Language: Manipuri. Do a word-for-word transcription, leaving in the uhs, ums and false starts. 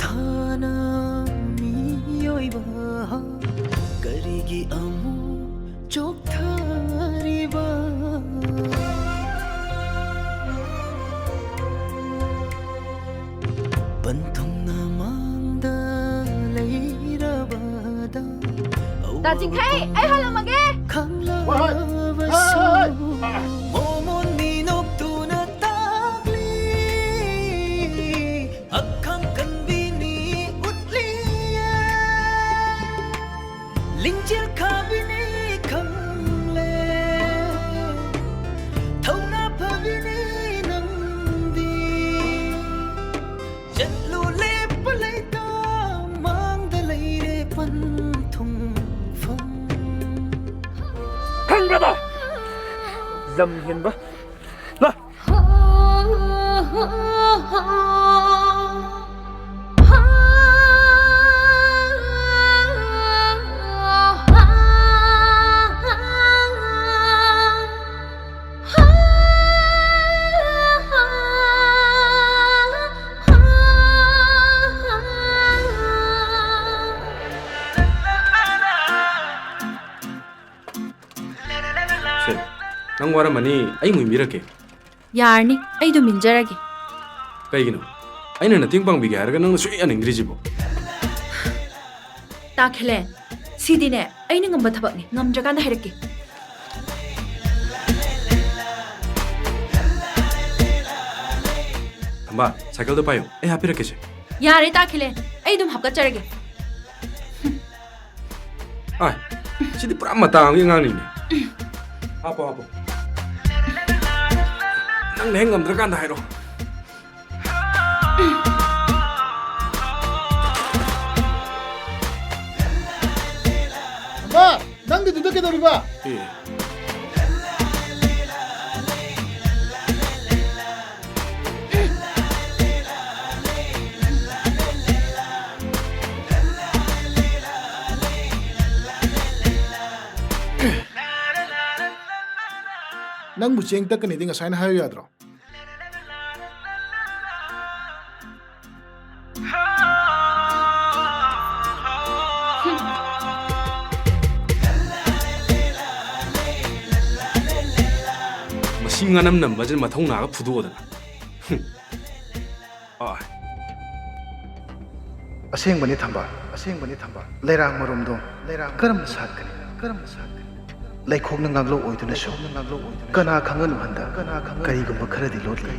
ꯊꯥꯅ ꯃꯤꯑꯣꯏꯕ ꯀꯔꯤꯒꯤ ꯑꯃꯨꯛ ꯆꯣꯛꯊꯔꯤꯕ? ꯄꯟꯊꯨꯡꯅ ꯃꯥꯡꯗ ꯂꯩꯔꯕꯗ ꯇꯥ ꯆꯤꯡꯈꯩ, ꯑꯩ ꯍꯜꯂꯝꯃꯒꯦ꯫ ꯈꯪꯂꯕꯁꯨ ꯍꯣꯏ, ꯍꯣꯏ꯫ ꯃꯣꯃꯣꯟ ꯃꯤꯅꯣꯛꯇꯨꯅ ꯇꯥꯛꯂꯤ꯫ ꯑꯈꯥꯡ ꯀꯟꯕꯤꯅꯤ ꯎꯠꯂꯤꯌꯦ꯫ ꯂꯤꯡꯖꯦꯜ ꯈꯥꯕꯤꯅꯤ ꯈꯪꯂꯦ꯫ ꯊꯧꯅꯥ ꯐꯕꯤꯅꯤ ꯅꯪꯗꯤ꯫ ꯆꯠꯂꯨ ꯂꯦꯞꯄ ꯂꯩꯇ ꯃꯥꯡꯗ ꯂꯩꯔꯦ ꯄꯟꯊꯨꯡꯐꯝ꯫ ꯈꯪꯕ꯭ꯔꯕ? ꯂꯝ ꯍꯦꯟꯕ꯫ ꯂꯥ꯫ ꯁꯦ, ꯅꯪ ꯋꯥꯔꯝꯃꯅꯤ, ꯑꯩ ꯃꯨꯟꯕꯤꯔꯛꯀꯦ꯫ ꯌꯥꯔꯅꯤ, ꯑꯩ ꯑꯗꯨꯝ ꯏꯟꯖꯔꯒꯦ꯫ ꯀꯩꯒꯤꯅꯣ? ꯑꯩꯅ ꯃꯇꯦꯡ ꯄꯥꯡꯕꯤꯒꯦ ꯍꯥꯏꯔꯒ ꯅꯪꯅ ꯁꯨꯛꯌꯥ ꯌꯥꯅꯤꯡꯗ꯭ꯔꯤꯁꯤꯕꯣ? ꯇꯥ ꯈꯦꯂꯦꯟ, ꯁꯤꯗꯤꯅꯦ ꯑꯩꯅ ꯉꯝꯕ ꯊꯕꯛꯅꯤ, ꯉꯝꯗ꯭ꯔꯀꯥꯟꯗ ꯍꯥꯏꯔꯛꯀꯦ꯫ ꯊꯝꯕꯥꯜ, ꯁꯥꯏꯀꯜꯗꯣ ꯄꯥꯏꯌꯨ, ꯑꯩ ꯍꯥꯞꯄꯤꯔꯛꯀꯦꯁꯦ꯫ ꯌꯥꯔꯦ ꯇꯥ ꯈꯦꯂꯦꯟ, ꯑꯩ ꯑꯗꯨꯝ ꯍꯥꯞꯀꯠꯆꯔꯒꯦ꯫ ꯑꯥꯏ, ꯁꯤꯗꯤ ꯄꯨꯔꯥ ꯃꯇꯥ ꯑꯃꯒꯤ ꯑꯉꯥꯡꯅꯤꯅꯦ꯫ ꯍꯥꯞꯄꯣ, ꯍꯥꯞꯄꯣ꯫ ꯅꯪꯅ ꯍꯦꯛ ꯉꯝꯗ꯭ꯔꯀꯥꯟꯗ ꯍꯥꯏꯔꯛꯑꯣ꯫ ꯑꯃ, ꯅꯪꯒꯤꯗꯨꯗ ꯀꯩꯗꯧꯔꯤꯕ? ꯑꯦ꯫ ꯅꯪꯕꯨ ꯆꯦꯡ ꯇꯛꯀꯅꯤꯗꯤ ꯉꯁꯥꯏꯅ ꯍꯥꯏꯌꯨ ꯌꯥꯗ꯭ꯔꯣ? ꯁꯤ ꯉꯥꯅꯝ ꯅꯝꯕꯁꯤꯅ ꯃꯊꯧꯅꯥꯒ ꯐꯨꯗꯣꯛꯑꯗꯅ꯫ ꯍꯨꯝ꯫ ꯑꯥ꯫ ꯑꯁꯦꯡꯕꯅꯤ ꯊꯝꯕꯥꯜ, ꯑꯁꯦꯡꯕꯅꯤ ꯊꯝꯕꯥꯜ꯫ ꯂꯩꯔꯥꯡ ꯃꯔꯨꯝꯗꯣ, ꯂꯩꯔꯥꯡ ꯀꯔꯝꯅ ꯁꯥꯠꯀꯅꯤ, ꯀꯔꯝꯅ ꯁꯥꯠꯀꯅꯤ? ꯂꯩꯈꯣꯛꯅ ꯉꯥꯛꯂꯧ ꯑꯣꯏꯗꯨꯅꯁꯨ, ꯀꯅꯥ ꯈꯪꯒꯅꯨ ꯍꯟꯗꯛ, ꯀꯔꯤꯒꯨꯝꯕ ꯈꯔꯗꯤ ꯂꯣꯠꯂꯤ꯫